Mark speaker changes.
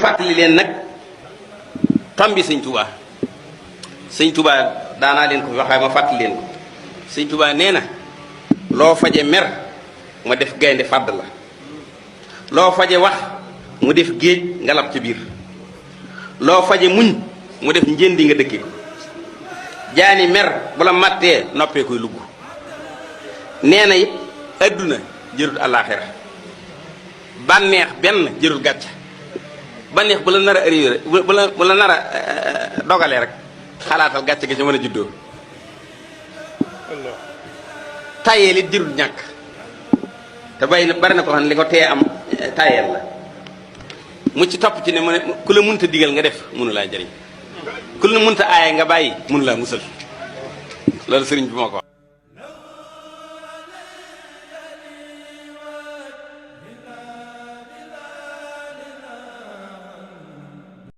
Speaker 1: fàttali leen nag tombi sëñ Tuubaa sëñ Tuubaa daanaa leen ko fi waxee ma fàttali leen ko sëñ Tuubaa nee na loo faje mer ma def gaynde fàdd la loo faje wax mu def géej nga lab ca biir loo faje muñ mu def njëndi nga dëkke jaani mer bu la mattee noppee koy lugg nee na it adduna jërul àllaaxira bànneex benn jërul gàcc bànneex bu la nar a arrivé bu la nar a dogalee rek xalaatal gàcc ga ci mën a juddoo tayeel it jërul ñàkk te bari na ko xam ne li ko tee am tayeel la mu ci topp ci ne mu ne ku la munta digal nga def mënu laa jëriñ ku la munta aaye nga bàyyi mënu laa musal loolu sëriñ bi moo ko wax